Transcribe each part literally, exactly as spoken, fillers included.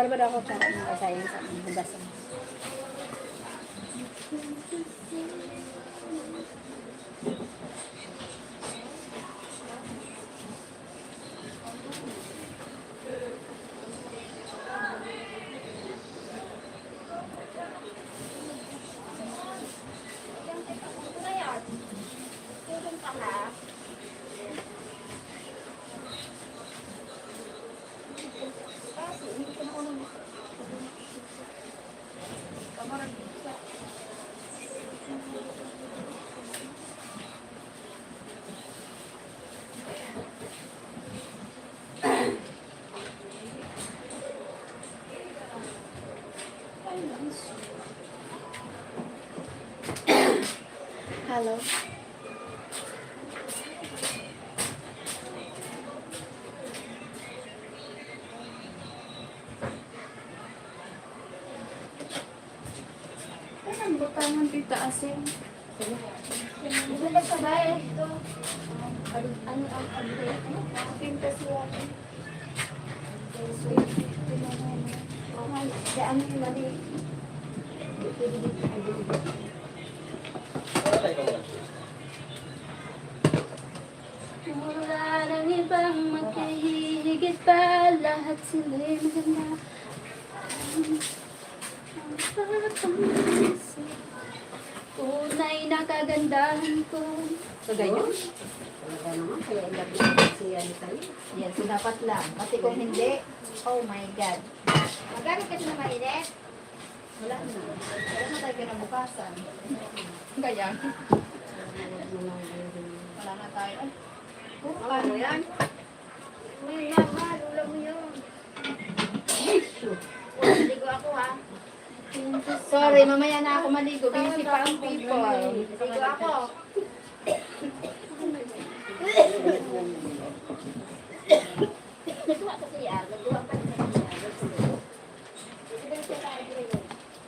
Wala ko pa mga sayang sa mga hugasan. Hello. Ay, ang butangan dito, asin. Dito ka sa bahay, dito. Ano, ano, ano, ano, pintas mo ako. Ay, di, ano yung mali? Wala nang ibang makahihigit pa, lahat sila'y maganda. Ang pagkaisip, tunay na kagandahan ko. So, ganyan. Talaga naman, kaya in love na si ano sa'yo. Yes, so dapat lang. Kasi kung hindi, oh my God. Magalit ka na mainit? Wala na. Wala na tayo kinabukasan. Kaya, wala na tayo. Oh, paano yan? Uy, mama, lula mo yun. Maligo ako, ha? Sorry, mamaya na ako maligo. Busy pa ang people. Maligo ako. Nagduha ka sa C R, nagduha ka sa C R.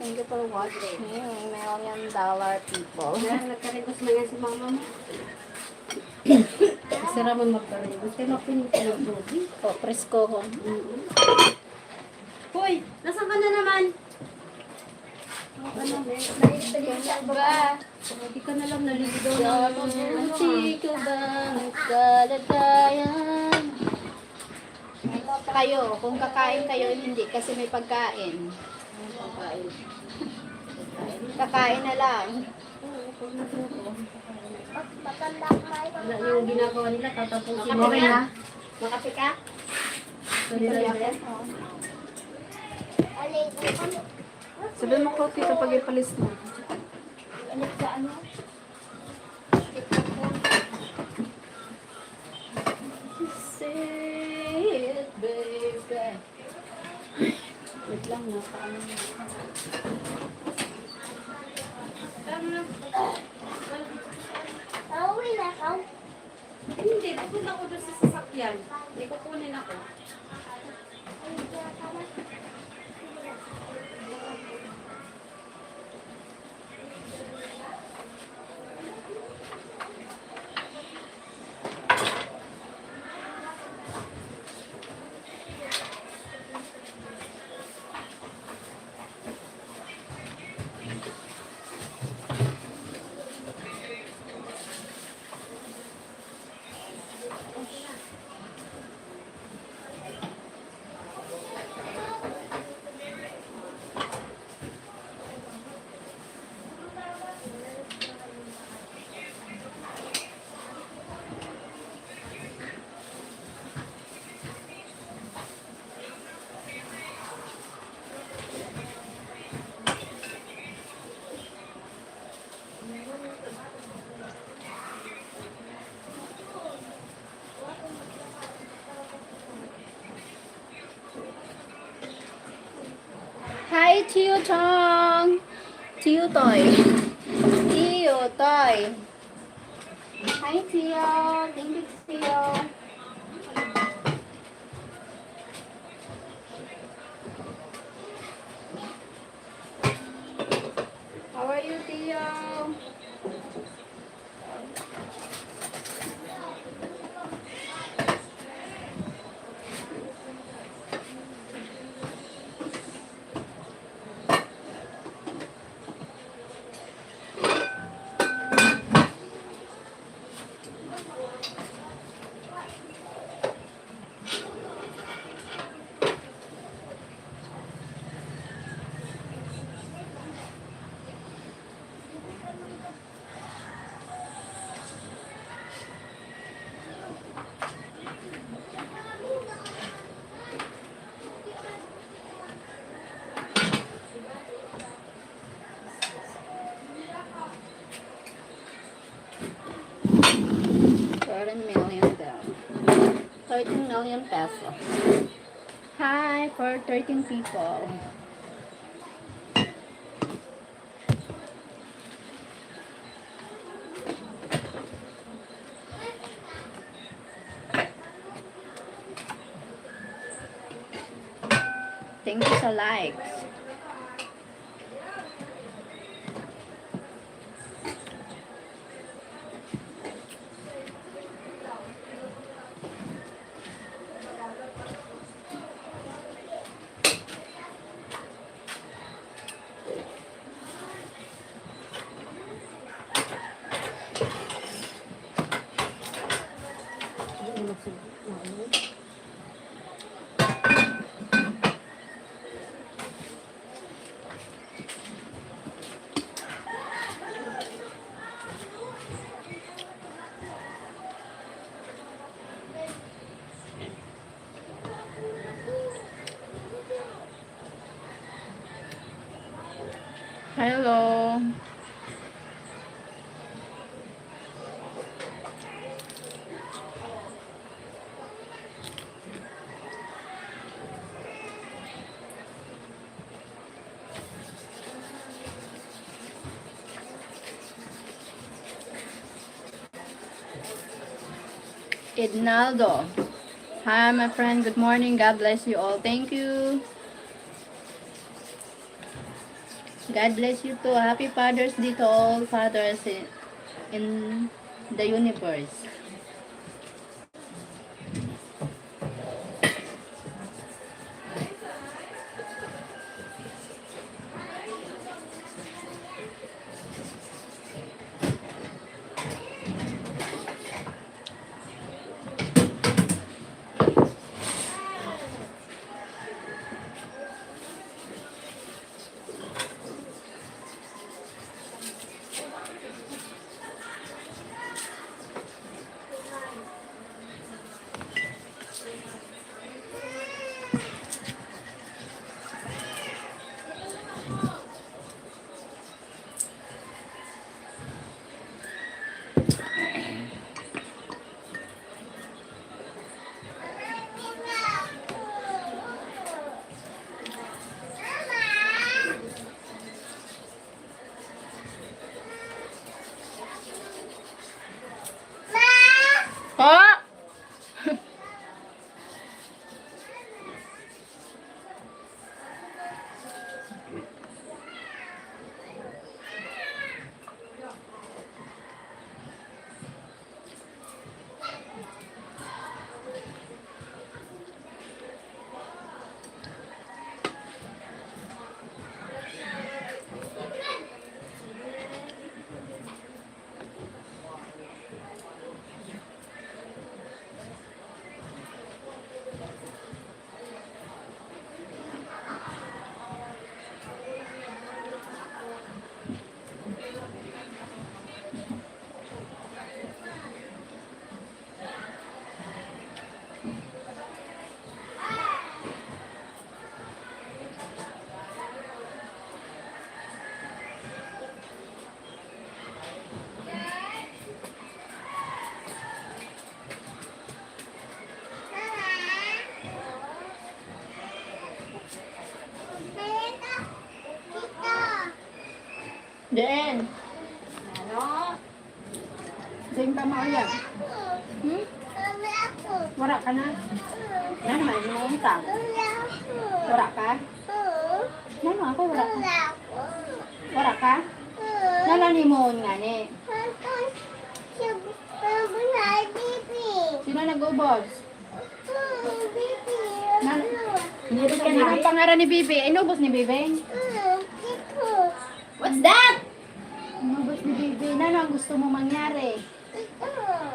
Thank you for watching, Million Dollar People. Yan, nagkarigos na yan si mama mo. Sira man magkarigos. Kaya mapinig ka ng tubig. O, preskohon. Mm-mm. Hoy, nasaan ka na naman? Ano ba? Hindi ka na lang naligo daw ng ano, ah. Munti ko ba magkalagayan? Kayo, kung kakain kayo, hindi kasi may pagkain. Kakain na lang. Wala yung ginagawa nila, tatapusin mo. Okay na? Makape ka? Pwede na yan. Sabi mo ko, tita, pag ipalis mo. Ano sa ano? Say it, baby. Wait lang, nakaano na. Pauwi na ako. Hindi, pupunta ko doon sa sasakyan. May kukunin ako. Hi, Tio Chong. Tio Toy. Tio Toy. Hi, Tio. Thank you, Tio. How are you, Tio? Ten million daw. Thirteen million peso. Hi, for thirteen people. Thank you sa likes. Hello. Ednaldo. Hi, my friend. Good morning. God bless you all. Thank you. God bless you too. Happy Father's Day to all fathers in, in the universe. Po? Diin. Diin ka, Maria. Hmm? Wara ka na? Nano man, inuon ka? Wara ka? Nano ako, wara ka? Wara ka? Nano an imoon ngani? Sino nag-ubos? Nan-, Inubos ka na? Ang pangaran ni Bibi, inubos ni Bibi? What's that? Inubos ni Bibi. Nano ang gusto mo mangyari?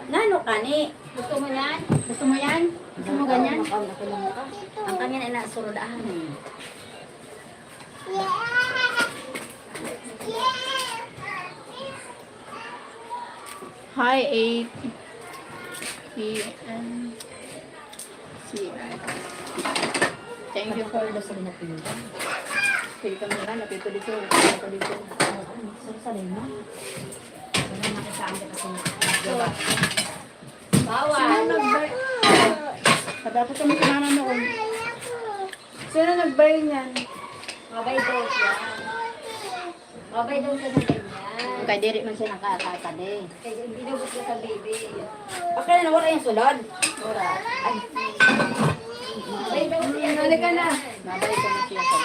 Nano kani? Gusto mo yan? Gusto mo yan? Gusto mo ganyan? Ang kanya na inasurod ahan eh. Hi, eight P M. Thank you for the... Pili kami na, napito dito, napito dito. Sa Salema. Wala na kita ang kasi. Dapat kami sinama noon. Sino nagbayad niyan? Mabay daw siya. Mabay daw siya na ganyan. Kay diri man siya nakakatali. Kay inubos na sa baby. Baka na wala yung sulod. Wala. Ay. Mabay daw siya. Halika na. Mabay ko na siya sa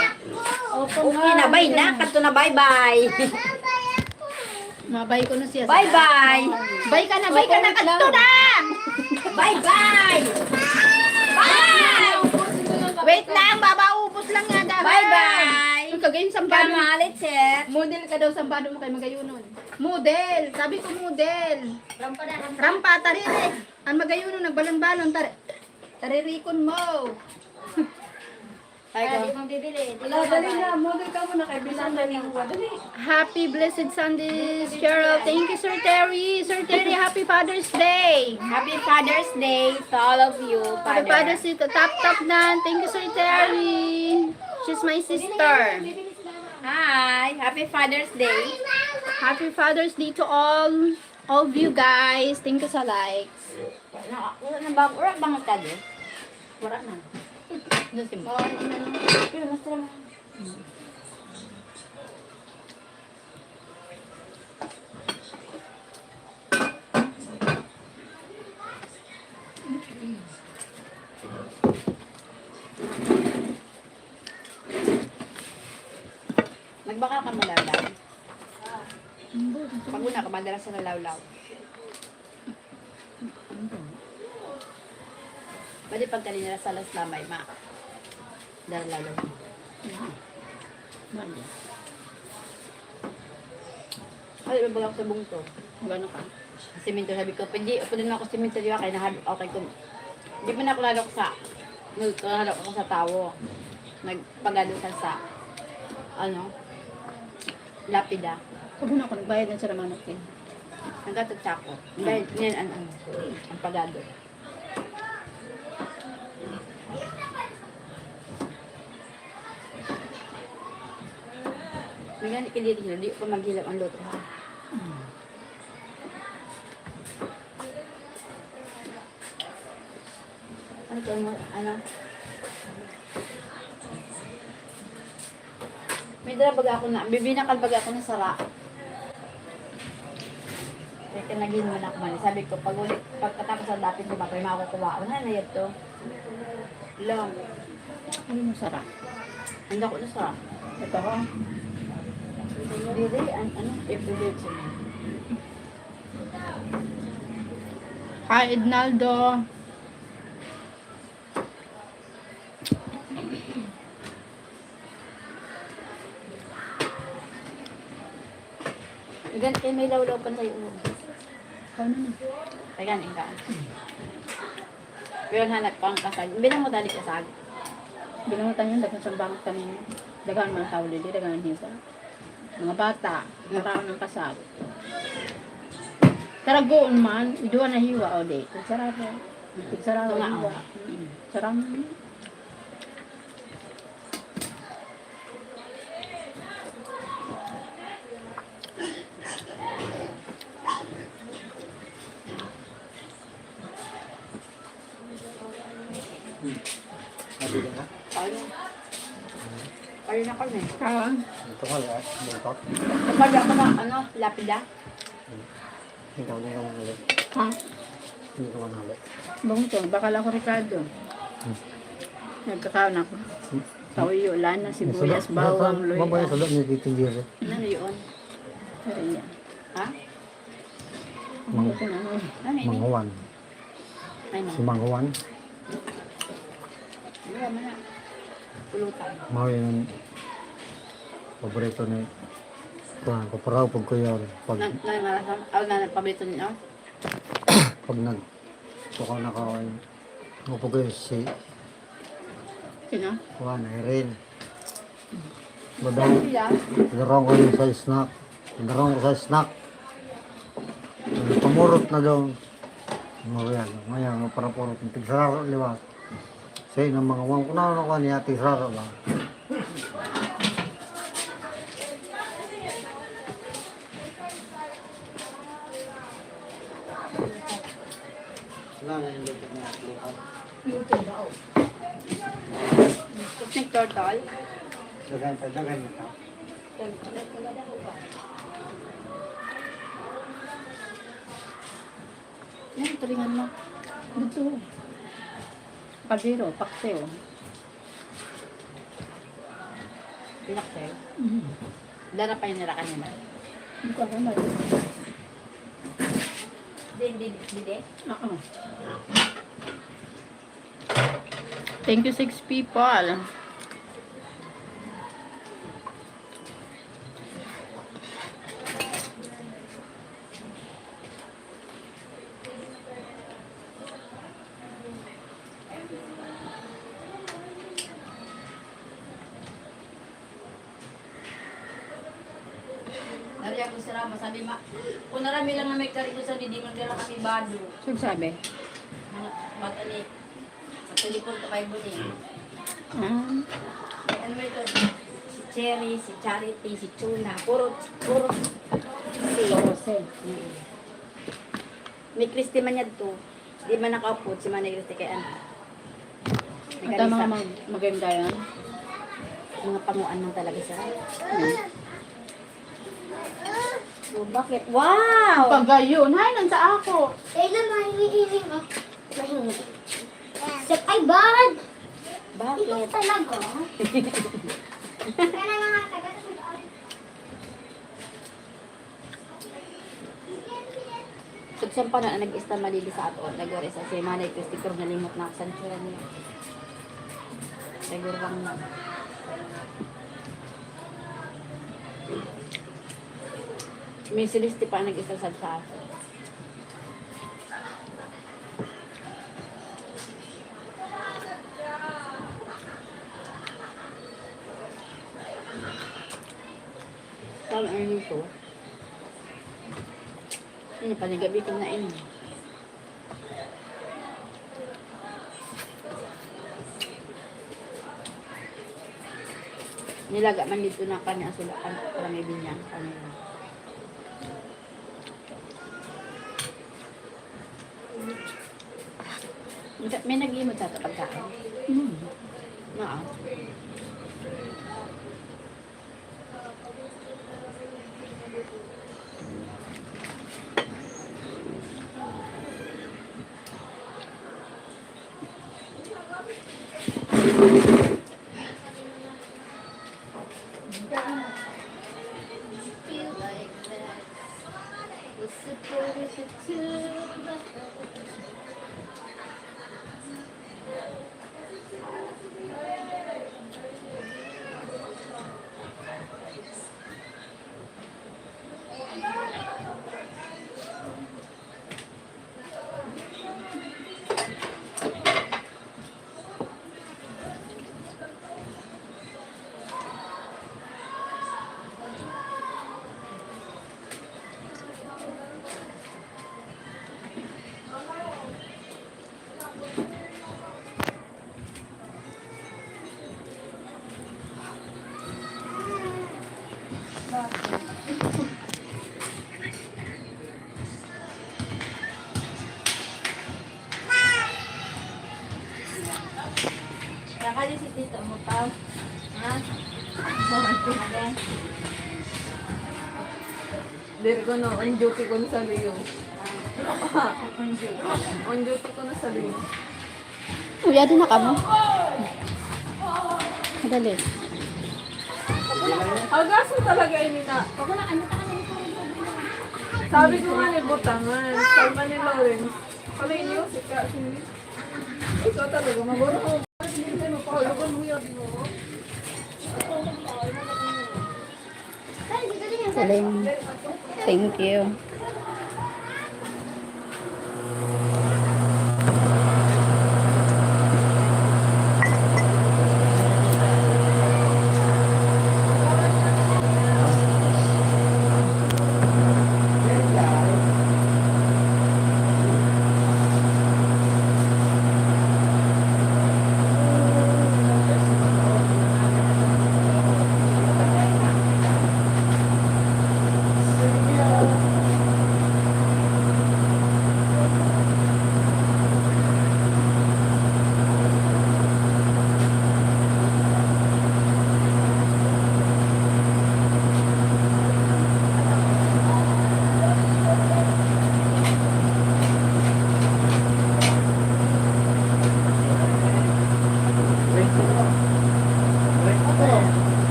Opo, Okay na, ma'am. Bay na. Kadto na, bye-bye. Mabay ko na siya. Bye-bye. Bay ka na, bay ka na, kadto na! Bye-bye! Bye! Wait lang, baba, ubos lang nga daw. Bye-bye. Uy, kagayon sambado. Kamalit, sir. Model ka daw, sambado mo kay magayunon. Model, sabi ko model. Rampa na, rampa. Rampa, tariri. Ang magayunon, nagbalon-balon, tari-, taririkon mo. Ay, Wala, ko. Di mong bibili. Di Wala, mo dali mabay. Na. Model ka muna kay Bisan Dali. Dali. Dali. Happy blessed Sunday, Cheryl. Thank you, Sir Terry. Sir Terry, happy Father's Day. Happy Father's Day to all of you, Happy Father. Father's Day to Tap Tap Dan. Thank you, Sir Terry. She's my sister. Hi, happy Father's Day. Happy Father's Day to all of you guys. Thank you sa likes. Wala na, wala na ba? Wala bang tali? Wala na. Ano si Mo? Pero mas tama. Nagbaka ka malalaw? Pag una ka, madalas sa nalawlaw. Pwede pagkalinalas sa las lamay, ma. Dahil lalo. Mali. Ay, iba ako sa bungto. Gano'n ka? Simento, sabi ko, pwede, pwede na ako simento, di ba? Kaya nahadlok ako kay kum-, di ba na ako nahadlok sa, nag-, nahadlok ako sa tawo. Nagpagado sa, sa, ano, lapida. Sabi na ako, nagbayad na siya ng manok eh. Nagkatagsa ako. Dahil ngayon, ang, ang, ang pagado. May gani ka dito, hindi ko maghilap ang luto, ha? Ano to, ano? May dala baga ako na, bibinakal baga ako na sara. Kaya ka naging manak man. Sabi ko, pag uli, pagkatapos sa dapit, di ba, may makukuha. Wala na yun to. Long. Ano mo sara? Ang dako na sara. Ito ko. Dili, an-, ano, epilepsy na. Hi, Ednaldo. Igan kayo may lawlaw pa sa'yo. Ano na? Kaya nga, ikaw. Pero hanap ko ang kasag. Bilang mo dali kasag. Bilang mo tayo, daghang sambangat kami. Daghang mga tao, dili, daghang hiwa. Mga bata, maraon ang kasal. Taragoon man, idua na hiwa, o di. Sarado. Sarado Tunga, hiwa. Oh. Mm. Sarado. Hmm. Sabi ko na. Ayun. Ayun na kami. Oo. Ito nga, lahat. Buntot. Kapag ako na, ano, lapida. Hmm. Ikaw na yung ulit. Ha? Hindi ko manalo. Bungto, bakal ako, Ricardo. Hmm. Nagkakaon ako. Hmm. Tawyo, lana, sibuyas, Masarap, bawang, masarap, luya. Mabaya sa loob ni Tito Jerry. Ano yun? Kaya. Ha? Mang-, Ano yun? Mang Juan. Ay, Si Mang Juan. Wala man na. Pulutan. Mao yung paborito ni Juan. Kupuraw pag kuyaw. Pag, Na, na, na, oh, na, na, paborito niya, oh. Pag nag-, tukaw na ka, ay, upag ko si Sino? Juan, Irene. Madam, Sila? Pinarong ko yun sa snack. Pinarong ko sa snack. Pamurot na daw. Ngayon, ngayon, parapurot. Tigsararo liwat. Sa inang mga wang ko na, ano ko niya, tigsararo lang. Wala na yung luto niya. Nagtortol? Dagan pa, dagan na ka. Yan, tulingan mo. Dito. Kaldero, paksiw. Pinaksiw? Mhm. Dara pa yun nila kanina. Hindi ko alam, eh. Din, din, din, eh? Oo. Thank you, six people. Nari ako si Rama, sabi ma, kung narami lang na may karito sa di man kaya kami bado. Sino sabi? Mga bata ni, sa telepon ko kay Boning. Ah. Ano ba ito? Si Cherry, si Charity, si Chuna. Puro, puro si Rose. Mm. May Christy man yan to. Di man nakaupod si Manay Christy kay ano. Ito mga mag-, maganda yan. Mga panguan lang talaga siya. Hmm. So, bakit? Wow! Pagayon. Hay, nan sa ako. Kailan mahingi-hiling, oh? Mahingi. Ay, bad! Bakit? Ikaw talaga. Kaya na nga taga. Sugsan pa na nag-istan malili sa ato. Nagwari sa si Manay Christy, pero nalimot na ako sa nitsura niya. Siguro lang na. May silisti pa nag-istan sa ato. Saan ang luto? Ano, panigabi ko na ini. Nilaga man dito na kanya, sila kan-, para may binyang kanila. May nag-iimot sa ato pagkain. Mm. Naa. Nakalisit dito mo pa. Ha? Ano? Diri ko na, on duty ko na sa Leo. On duty ko na sa Leo. Uy, adi na kamo. Madali. Hagasan talaga ini na. Sabi ko nga ni Butangan, sabi ni Lawrence, pala inyo, si Ka, si Ikaw talaga, magoro ko. Hindi mo pa, alam mo yan, di mo. Galing. Thank you.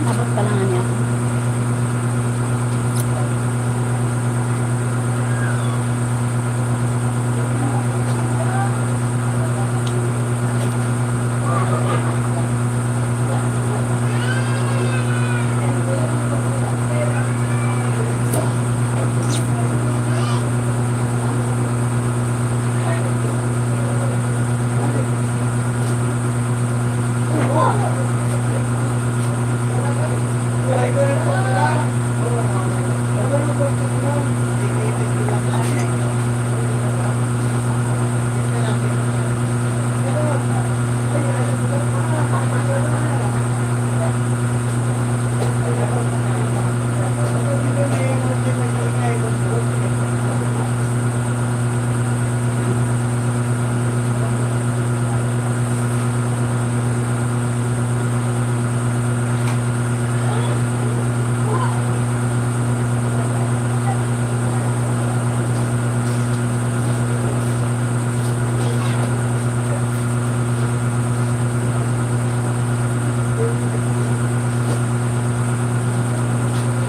Abot pa lang niya.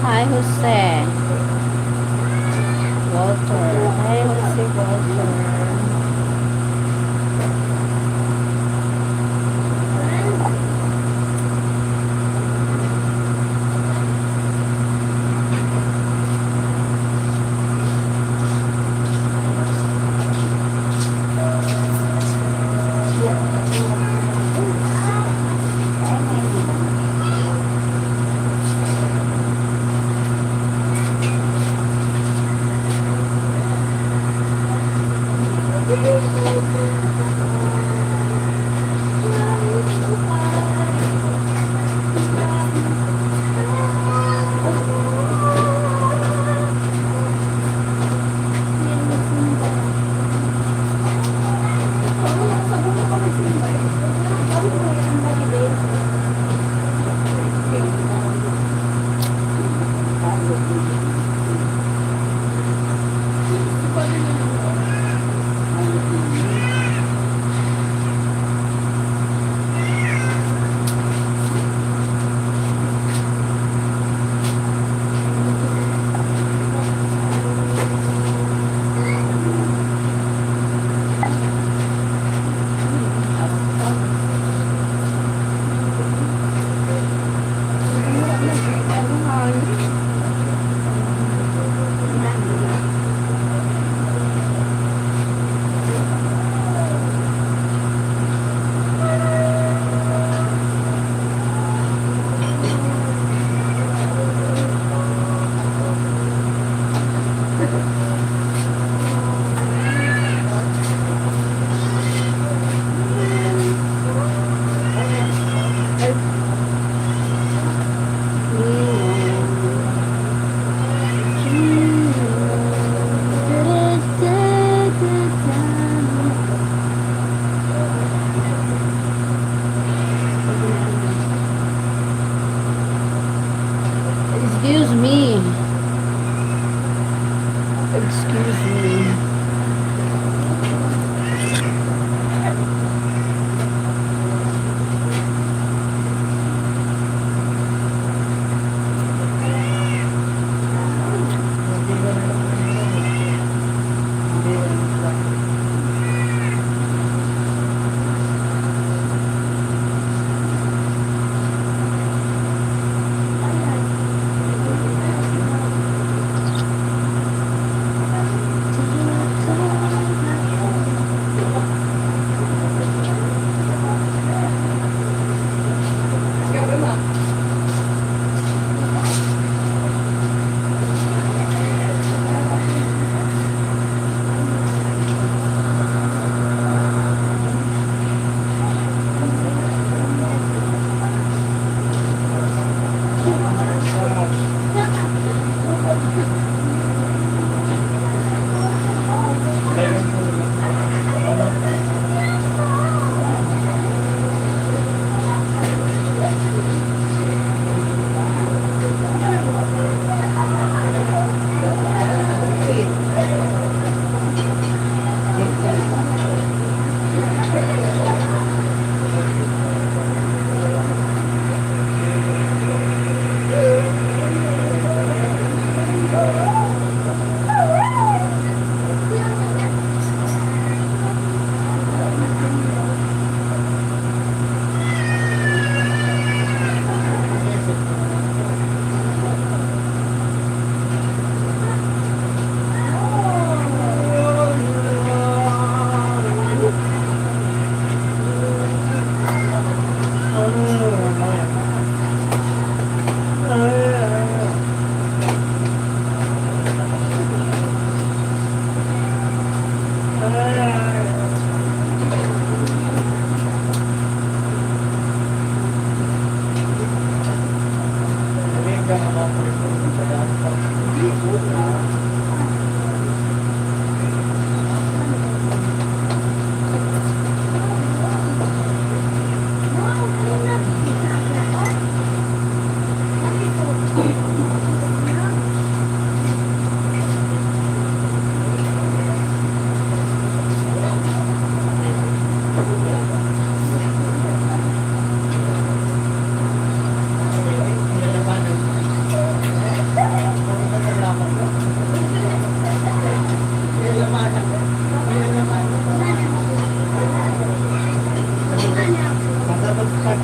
Hi, Jose. Walter. Hi, Jose Walter.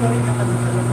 Pare, nakalimutan ko.